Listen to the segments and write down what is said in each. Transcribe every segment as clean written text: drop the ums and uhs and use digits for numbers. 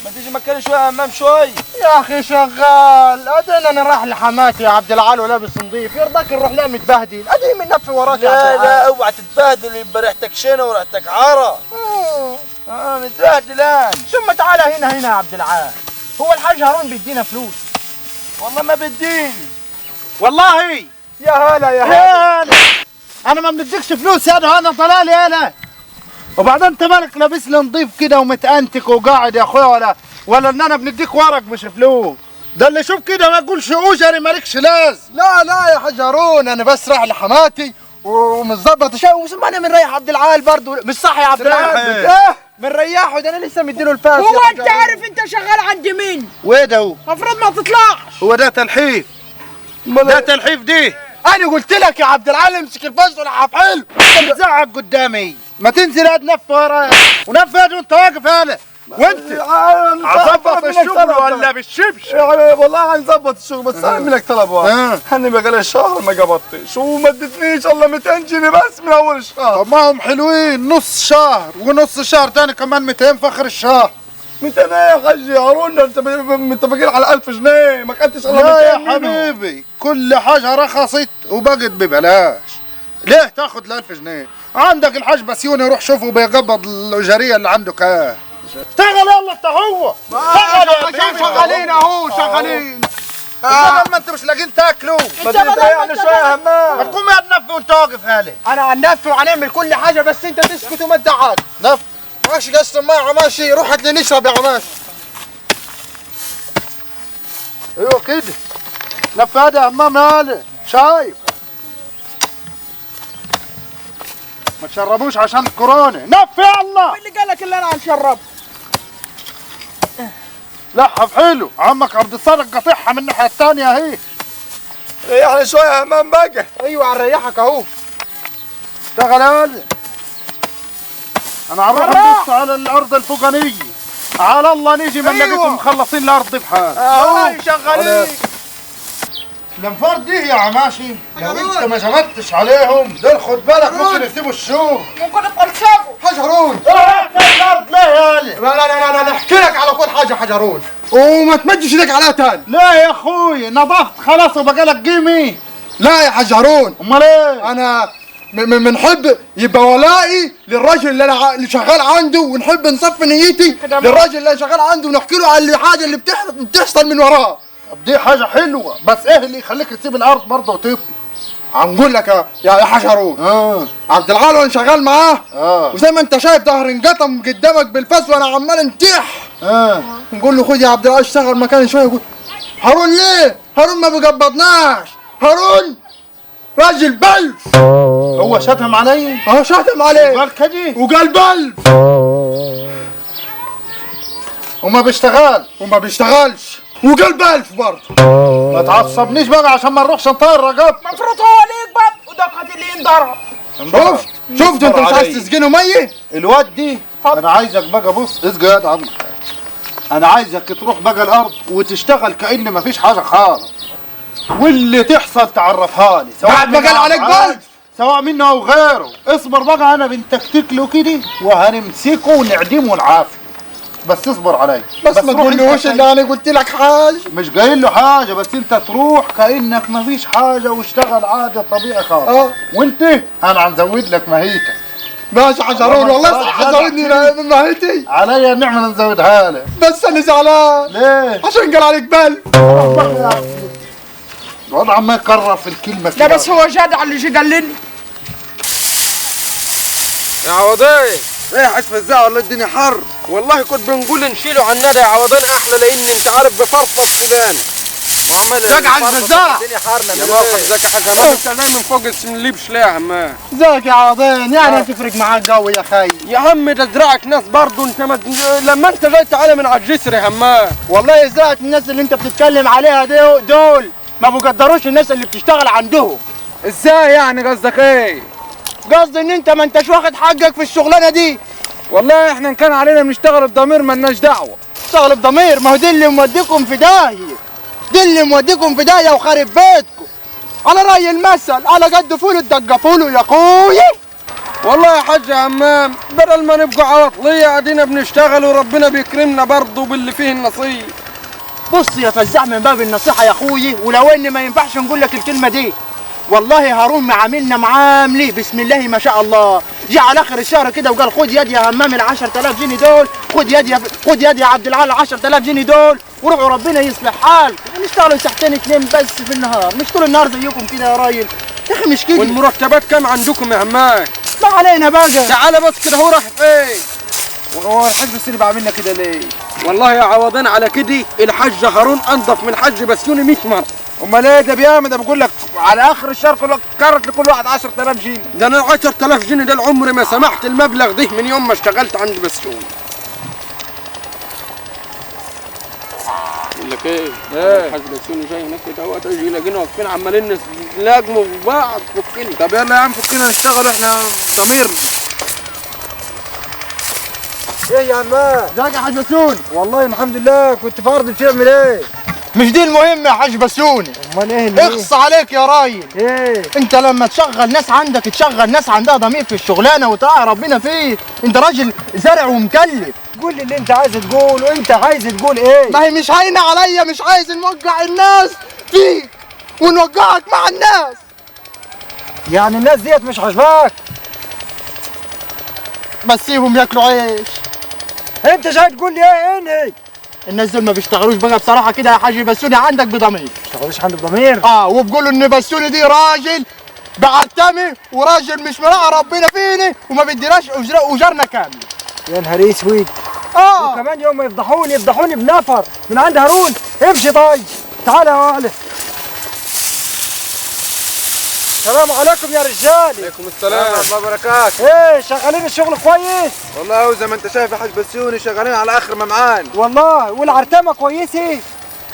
ما تيجي مكاني شوية يا همام شوي. يا اخي شغال، ادينا انا رايح لحماتي يا عبد العال ولابس نظيف، يرضاك نروح لها متبهدل؟ ادي من نفي وراك يا عبد لا العال. لا اوعى تتبهدل، يبقى ريحتك شنو وريحتك عرق. متبهدل انا. ثم تعالى هنا هنا يا عبد العال، هو الحاج هارون بيدينا فلوس؟ والله ما بديني. والله يا هلا يا هلا. انا ما بنديكش فلوس يا انا طلالي انا. وبعدين انت مالك لابس لي نظيف كده ومتأنتك وقاعد يا اخويا، ولا ان انا بنديك ورق مش فلوس. ده اللي يشوف كده ما يقولش اجري مالكش لازم. لا لا يا حاج هارون، انا بس رايح لحماتي ومتظبط شيء، وثم انا بنريح عبد العال برضه، مش صح يا عبد العال؟ ايه بنريحه، ده انا لسه مديله الفاس. هو انت عارف انت شغال عند مين؟ وايه ده هو؟ المفروض ما تطلعش. هو ده تلحيف؟ ده تلحيف دي. انا قلت لك يا عبد العال امسك الفاس ولا حلو. انت بتزعق قدامي، ما تنزل هات نف ورايا ونف هات وانت واقف هنا. وانت هتظبط الشغل ولا بالشبشب؟ والله هنظبط الشغل، بس انا منك طلب واحد. انا بقالي شهر ما قبضتش وما ادتنيش الا 200 جنيه بس من اول الشهر. طب ما هم حلوين، نص شهر ونص شهر تاني كمان 200 في اخر الشهر. 200 ايه يا حاج هارون؟ ده انت متفقين على 1000 جنيه، ما خدتش الا 200. لا يا حبيبي، كل حاجة رخصت وبقت ببلاش. ليه تاخد ال 1000 جنيه؟ عندك الحاج بسيوني، روح شوفه بيقبض الاجريه اللي عنده كام. اشتغل يلا انت هو. اشتغل. شغالين اهو، شغالين. بدل ما انت مش لاقيين تاكلوا. ما تريحني شوية يا همام. ما تقوم يا نف وانت واقف هالي. انا هنف وهنعمل كل حاجة، بس انت تسكت وما تزعقش. نف. ماشي قص المية يا عماشي، روح هات لي نشرب يا عماشي. ايوه كده نف هذا يا همام هالي، شايف؟ ما تشربوش عشان الكورونا. نف يلا. مين اللي قال لك اللي انا هنشرب؟ لحف حلو، عمك عبد الصادق قاطعها من الناحية الثانية اهي. ريحني شوية يا همام بقى. ايوه هنريحك اهو. اشتغل يا ولد. انا هنروح نبص على الارض الفوقانيه، على الله نيجي ما نلاقيكم مخلصين الارض بحال. اهو شغالين. الانفار دي يا عماشي لو انت ما جمدتش عليهم دول خد بالك ممكن يسيبوا الشغل، ممكن يتقلصوا. حاج هارون الارض ليه يا ولد؟ لا لا لا لا، انا احكي لك على كل حاجة يا حاج هارون، وما تمدش ايدك عليها تاني. لا يا اخوي، نظفت خلاص وبقى لك قيمة. لا يا حاج هارون. امال ايه؟ انا بنحب يبقى ولائي للراجل اللي انا اللي شغال عنده، ونحب نصفي نيتي للراجل اللي انا شغال عنده، ونحكي له على الحاجة اللي بتحصل من وراه. دي حاجة حلوة، بس ايه اللي يخليك تسيب الارض برضه وتطلع؟ عم نقول لك يا حاج هارون، عبد العال وانا شغال معاه، وزي ما انت شايف ظهري انقطم قدامك بالفاس وانا عمال انتح. نقول له خد يا عبد العال اشتغل مكاني شوية، يقول هارون ليه؟ هارون ما بيقبضناش، هارون راجل بلف. هو شتم علي؟ شتم علي وقال كده وقال بلف وما بيشتغل وما بيشتغلش وقال بألف برضه. ما تعصبنيش بقى عشان ما نروحش نطير رقبتي. المفروض هو اللي يقبض وده قاتل اللي ينضرب. شفت انت مش عايز تسجنه مية؟ الواد دي انا عايزك بقى، بص اسجن يا عم، انا عايزك تروح بقى الارض وتشتغل كأن مفيش حاجة خالص، واللي تحصل تعرفها لي، سواء بعد ما قال عليك بألف، سواء منه او غيره. اصبر بقى، انا بنتكتك له كده وهنمسكه ونعدمه العافية، بس اصبر علي. بس ما تقولوش اللي انا قلت لك حاجة. مش قايل له حاجة، بس انت تروح كانك ما فيش حاجة واشتغل عادي طبيعي خالص. وانت انا هنزود لك ماهيتك. ماشي حاج هارون، والله صح هتزودني من ماهيتي. عليا النعمة نزودها لك. بس انا زعلان. ليه؟ عشان قال عليك بلف. الوضع عمال يكرر في الكلمة. لا بس هو جدع اللي جه قال لنا. يا عوضيه ايه يا حاج فزاع، والله الدنيا حر. والله كنت بنقول نشيله على الندى يا عوضان احلى، لان انت عارف بفرفط سودان وعمال ازيك يا حاج فزاع؟ الدنيا حر. يا موقف ازيك يا حاج همام؟ انت نايم من فوق اللبش ليه يا همام؟ ازيك يا عوضان؟ يعني تفرق معاك قوي يا خي. يا عم ده زراعك ناس برضه، انت لما انت جاي تعالى من على الجسر يا همام. والله زراعة الناس اللي انت بتتكلم عليها دول ما بيقدروش الناس اللي بتشتغل عندهم. ازاي يعني؟ قصدك ايه؟ قصدي ان انت ما انتش واخد حقك في الشغلانة دي. والله احنا ان كان علينا بنشتغل بضمير، مالناش دعوه. اشتغل بضمير، ما هو دي اللي موديكم في داهية، دي اللي موديكم في داهية وخارب بيتكم. على راي المثل، على قد فوله تدقفوله يا اخويا. والله يا حاج همام بدل ما نبقى عواطليه ادينا بنشتغل وربنا بيكرمنا برضه باللي فيه النصيب. بص يا فزاع، من باب النصيحة يا اخوي، ولو ان ما ينفعش نقول لك الكلمة دي، والله هارون معاملنا معاملي بسم الله ما شاء الله. جه على اخر الشهر كده وقال خد يد يا همام ال 10000 جنيه دول، خد يد يا عبد العال 10000 جنيه دول، وروحوا ربنا يصلح حالكم. نشتغلوا ساعتين اتنين بس في النهار، مش طول النهار زيكم كده يا راجل. يا اخي مش كده. والمرتبات كام عندكم يا همام؟ ما علينا بقى. تعالى بس كده، هو راح فين؟ وهو الحاج بسيوني بعملنا كده ليه؟ والله يا عوضان على كده الحاج هارون انضف من الحاج بسيوني 100 مرة. امال ايه ده بيعمل؟ ده بقول لك على اخر الشهر كل كرت لكل واحد 10000 جنيه. ده انا 10000 جنيه ده العمر ما سمحت المبلغ ده من يوم ما اشتغلت عند بسيوني. بقول لك ايه؟ الحاج بسيوني جاي هناك كده اهوت، يجي يلاقينا واقفين عمالين نلاجموا في بعض. فكني. طب يلا يا عم فكنا نشتغل احنا ضمير. ايه يا عماد؟ ازيك يا حاج بسيوني؟ والله الحمد لله. كنت في ارض بتعمل ايه؟ مش دي المهم يا حاج بسيوني. امال ايه اللي اخص عليك يا راجل. ايه؟ انت لما تشغل ناس عندك تشغل ناس عندها ضمير في الشغلانة وتراعي ربنا فيه. انت راجل زارع ومكلف. قول اللي انت عايز تقول، وانت عايز تقول ايه؟ ما هي مش هاينه عليا، مش عايز نوجع الناس فيك ونوجعك مع الناس. يعني الناس ديت مش عاجباك؟ بس سيبهم ياكلوا عيش. انت جاي تقول لي ايه؟ انهي الناس دول ما بيشتغلوش بقى بصراحة كده يا حاج بسيوني عندك بضمير. ما بيشتغلوش عندك بضمير؟ وبيقولوا ان بسيوني دي راجل بعتمي وراجل مش مراعي ربنا فيني وما بيديناش اجرنا كامل. يا نهار اسود. وكمان يوم ما يفضحوني يفضحوني بنفر من عند هارون. امشي طيب، تعالى يا وعلي. السلام عليكم يا رجال. عليكم السلام ورحمة الله وبركاته. ايه شغالين الشغل كويس؟ والله زي ما انت شايف يا حاج بسيوني شغالين على اخر ما معانا. والله. والعرتمه كويسة؟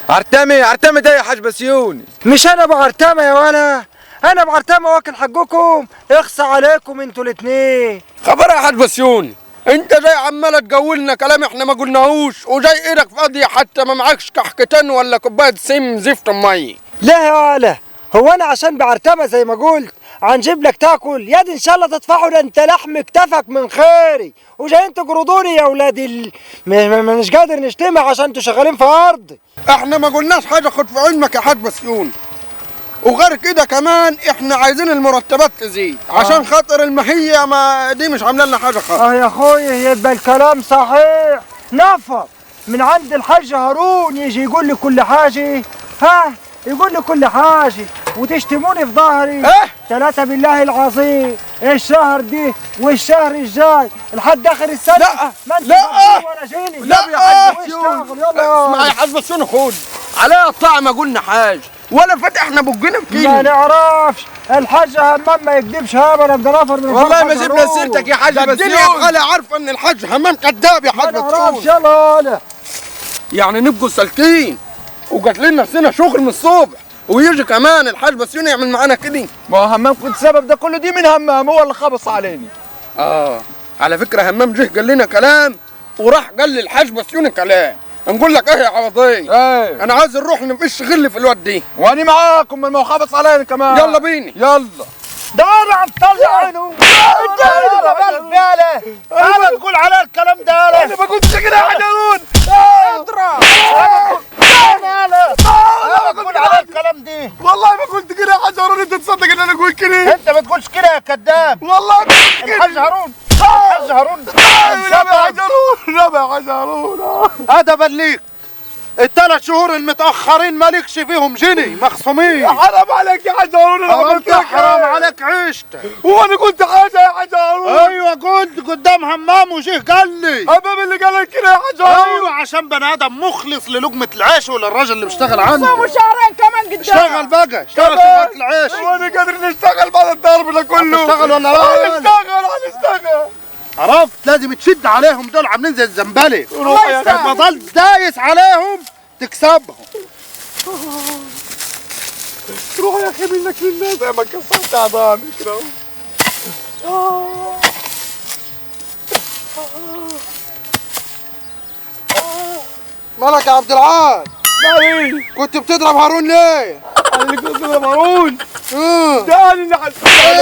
عرتمه ده يا حاج بسيوني. مش انا بعرتمه يا ولا، انا بعرتمه واكل حقكم. اخصى عليكم انتوا الاثنين. خبر يا حاج بسيوني، انت جاي عمال تقولنا كلام احنا ما قلناهوش، وجاي ايدك فاضية حتى ما معكش كحكتين ولا كوباية سم زفت مية. لا يا ولا، هو انا عشان بعرتمه زي ما قلت هنجيب لك تاكل؟ يا دي ان شاء الله تدفعوا، ده انت لحم كتفك من خيري، وجايين تقرضوني يا اولاد مش قادر نجتمع عشان انتوا شغالين في ارضي. احنا ما قلناش حاجة، خد في علمك يا حاج بسيوني. وغير كده كمان احنا عايزين المرتبات تزيد عشان خاطر المهيه ما دي مش عامله لنا حاجة خالص. يا اخويا يبقى الكلام صحيح. نفر من عند الحاج هارون يجي يقول لي كل حاجة، ها يقول لي كل حاجة وتشتموني في ظهري. إيه؟ ثلاثة بالله العظيم، الشهر دي والشهر الجاي لحد آخر السنة. لا ما انت لا ولا جيني. لا يا حاج بسيوني، يلا اسمع يا حاج بسيوني، خد عليا الطعم ما قلنا حاجة ولا فتحنا بقنا بكلمة. ما نعرفش الحاج همام ما يكذبش هبل، ده نفر من والله ما جبنا سيرتك يا حاج بسيوني. الدنيا بغالي عارفة إن الحاج همام كذاب يا حاج ما نعرفش. بسيوني. يلا يلا يعني نبقوا سالكين وقاتلين نفسنا شغل من الصبح، ويجي كمان الحاج بسيوني يعمل معانا كده. ما هو همام كنت سبب ده كله، دي من همام، هو اللي خبص علينا. على فكرة همام جه قال لنا كلام وراح قال للحاج بسيوني كلام. نقول لك ايه يا عوضين؟ ايه انا عايز نروح نفش غل في الواد دي. وانا معاكم، ما هو خبص علينا كمان. يلا بينا يلا. ده انا عم طلع عينه. انا تقول على الكلام ده؟ انا ما قلتش كده يا حاج هارون. اضرب. انا بقول على الكلام دي. والله ما قلت كده يا حاج هارون، انت تصدق ان انا اقول كده؟ انت ما تقولش كده يا كذاب. والله ما قلت كده. الحاج هارون، الحاج هارون، لا يا حاج هارون، لا يا حاج هارون. ادبا ليك، الثلاث شهور المتاخرين مالكش فيهم جني، مخصومين. حرام عليك يا حاج هارون، انا عملت لك حرام عليك عيشتك. وانا قلت حاجة يا حاج هارون؟ ايوه قلت قدام همام وجه قال لي. همام اللي قال لك كده يا حاج هارون؟ ايوه، عشان بني ادم مخلص للقمه العيش وللراجل اللي بيشتغل عنده. صوموا شهرين كمان قدام. اشتغل بقى، اشتغل في اكل عيش. وانا قادر نشتغل بعد الضرب ده كله؟ هتشتغل ولا لا؟ هنشتغل هنشتغل. عرفت لازم تشد عليهم، دول عاملين زي الزنبلك، لما ضل دايس عليهم تكسبهم. روح يا اخي منك لله زي ما كسرت عظامي كده. مالك يا عبد العال؟ مالي؟ كنت بتضرب هارون ليه؟ انا اللي كنت بضرب هارون. ده انا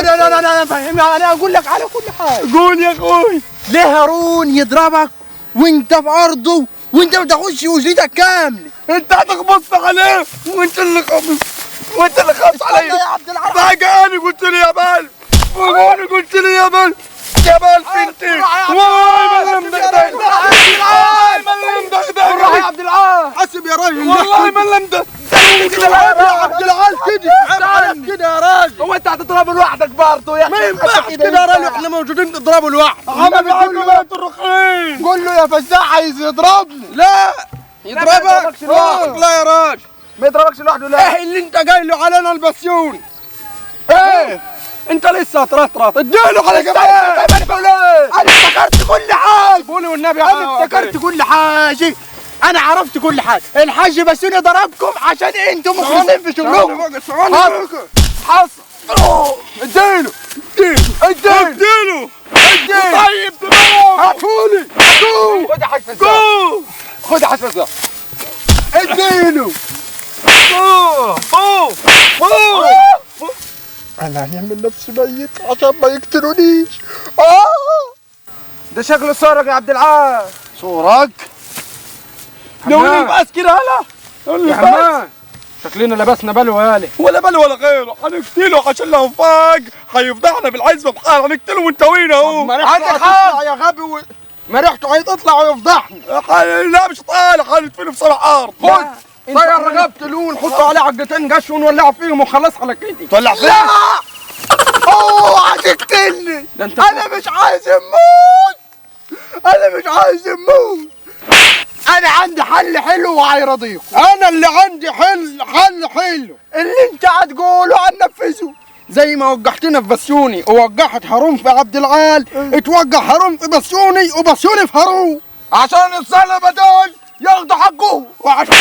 لا لا لا فهمني، انا اقول لك على كل حاجة. قول يا اخوي. ليه هارون يضربك وانت في ارضه وانت ما بتاخدش اجرتك كاملة؟ انت هتخبص عليه وانت اللي خبص، وانت اللي خبص عليا يا عبد العال. بقى انا قلت لي يا بال، وانا قلت لي يا بال، يا بال انت والله ما انا مدغدغ، والله ما انا مدغدغ يا عبد العال. حاسب يا راجل، والله ما انا مدغدغ يا عبد العال كده، عيب كده يا راجل. هو انت هتضربه لوحدك برضه يا اخي؟ ما ينفعش كده يا راجل، احنا موجودين نضربه لوحده. عمل معاكم انتوا الرخيص. قول له يا فزاع عايز يضربني. لا يضربك لا يا راجل، ما يضربكش لوحده. لا ايه اللي انت جاي له علينا البسيون؟ ايه انت لسه هترطرط؟ اديله على جنب. انا افتكرت كل حاجة. قولي والنبي انا افتكرت كل حاجة، انا عرفت كل حاجة. الحاج بسيوني ضربكم عشان انتم مخلصين في شغلكم. حصل. اديله اديله اديله اديله. طيب دماغه هاتولي. خد يا حاج فزاع، خد يا حاج فزاع، اديله. انا هنعمل نفسي ميت عشان ما يقتلونيش. ده شكله سارق يا عبد العال. سورك؟ لو الباس كده. هلا يا حماد شكلنا لبسنا بلوى يالا. ولا بلوى ولا غيره، هنقتله عشان لو فاق هيفضحنا بالعزبه بحاله. هنقتله وانت وين اهو. عندك حق يا غبي ما ريحته هيطلع ويفضحنا. لا مش طالع، هندفنه في سبع ارض. خد طير رقبته له ونحط عليه عجتين قش ونولعه فيهم وخلاص على كده. تولع فيه؟ لا اوعى تقتلني، انا مش عايز اموت، انا مش عايز اموت. انا عندي حل حلو وهيرضيكم. انا اللي عندي حل حلو اللي انت هتقوله هننفذه. زي ما وجحتنا في بسيوني ووجحت هارون في عبد العال، اتوجع هارون في بسيوني وبسيوني في هارون، عشان الصلبة دول ياخدوا حقهم وعشان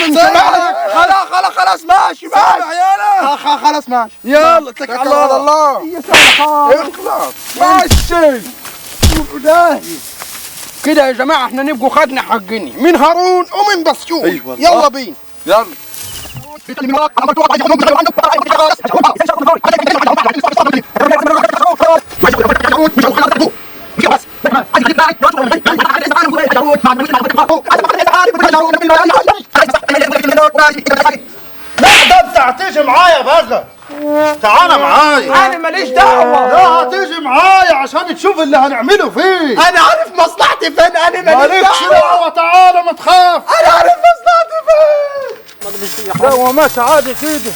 من خلاص خلاص خلاص ماشي ماشي خلاص ماشي. يلا اتكل على الله. يا سلام اخلص ماشي كده يا جماعة. احنا نبقوا خدنا حقنا من هارون ومن بسيوني. أيوة. يلا بينا يلا. لا ده انت هتيجي معايا بقى. تعالى معايا. انا ماليش دعوه. لا هتيجي معايا عشان تشوف اللي هنعمله فيه. انا عارف مصلحتي فين. انا ماليش دعوه. تعالى ما تخاف، انا عارف مصلحتي فين. لا هو ماشي عادي كده.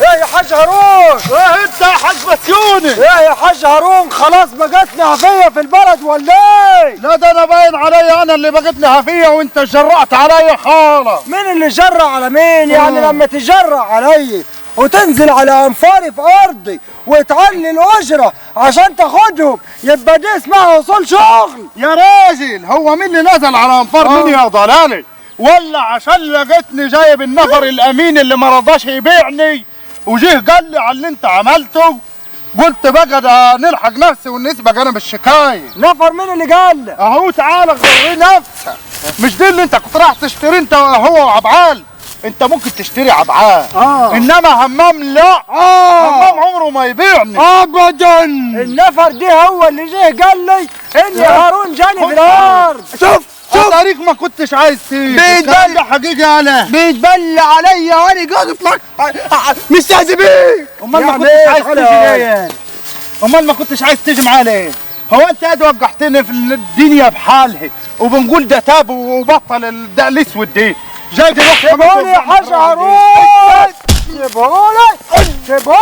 ايه يا حاج هارون؟ ايه انت يا حاج بسيوني؟ ايه يا حاج هارون، خلاص بقتنا عافية في البلد ولا ايه؟ لا ده انا باين عليا انا اللي بقتني عافية وانت جرأت عليا خالص. مين اللي جرأ على مين؟ يعني لما تجرأ علي وتنزل على انفاري في ارضي وتعلي الاجرة عشان تاخدهم يبقى دي اسمها وصول شغل. يا راجل هو مين اللي نزل على انفار مين يا ضلالي؟ ولا عشان لقيتني جايب النفر الامين اللي ما رضاش يبيعني وجه قال لي على اللي انت عملته، قلت بقى ده نلحق نفسي ونسبق انا بالشكايه. نفر مين اللي قال لك؟ اهو تعالى غير نفسك، مش دي اللي انت كنت رايح تشتري انت هو وعبعال؟ انت ممكن تشتري عبعال انما همام لا. همام عمره ما يبيعني ابدا. النفر دي هو اللي جه قال لي ان هارون جاني في الارض. شوف شوف طريق ما كنتش عايز تيجي. بيتبلى حقيقي انا بيتبلى عليا وانا واقف معاك مستهزئ بيك. امال ما كنتش عايز تيجي ليه؟ امال ما كنتش عايز تيجي معايا ليه؟ هو انت قاعد وجحتني في الدنيا بحالها وبنقول ده تاب وبطل الدق الاسود دي، جاي دلوقتي سيبوني يا حاج هارون، سيبوني سيبوني.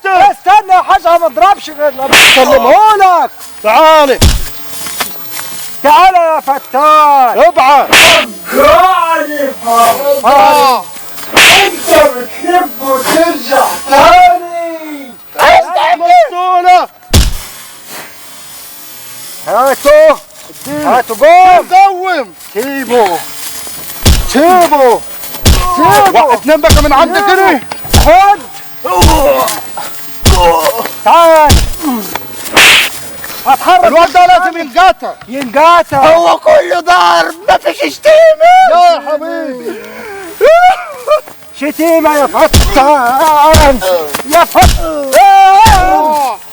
استنى يا حاج ما اضربش غير لما اسلمهولك. تعالي تعالى يا فتان. ابعد. رجعني فرحان. انت بتحب وترجع تاني. استعمل. هاتوا هاتوا قوم قوم. سيبه سيبه سيبه. اتنين بقى من عندك كده. خد تعال هتحرك. الواد ده لازم ينقطع ينقطع. هو كله ضرب مفيش شتيمه. لا يا حبيبي شتيمه يا فتان. يا فتان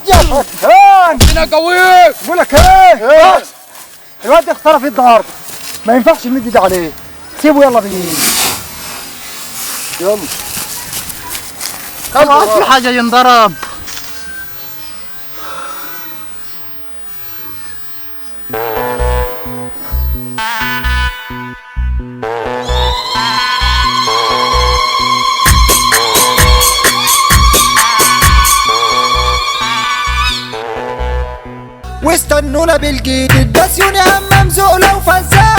يا فتان، انا قويك. بقول لك ايه، الواد ده اخترف النهارده، ما ينفعش نمد ده عليه، سيبه يلا بينا. يلا خلاص في حاجة ينضرب. واستنونا بالجديد، بسيوني همام زقلة وفزاع،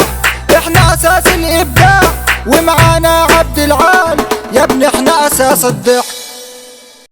احنا اساس الابداع ومعانا عبد العال يا ابني احنا اساس الضحك.